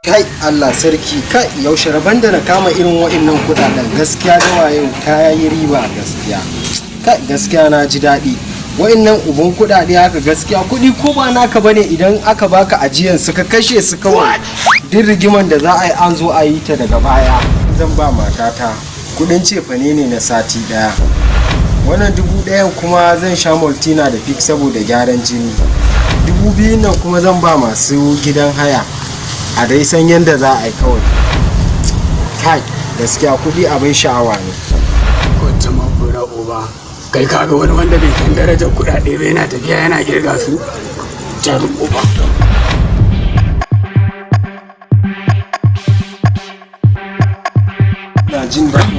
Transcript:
Kai, Allah sarki! Kai, yaushe rabon da na kama irin wa'innan kudaden? Gaskiya da yau ta yi riba gaskiya. Kai, gaskiya na ji daɗi. Wa'innan uban kudade haka, gaskiya kuɗi ko ba naka bane, idan aka baka ajiyan su ka kashe su kawai, duk rigiman da za a yi an zo a yi ta daga baya. Zan ba matata kudin cefane ne na sati ɗaya. Wannan 1000 kuma zan sha Maltina da Peak saboda gyaran jini. 2000 nan kuma zan ba masu gidan haya, a dai san yadda za a yi kawai. Kai, gaskiya kuɗi abin sha'awa ne. Wata mabura uba kai, kaga wani wanda bai san darajar kuɗaɗe ba yana tafiya yana kirga su, jar uba. Na jin daɗin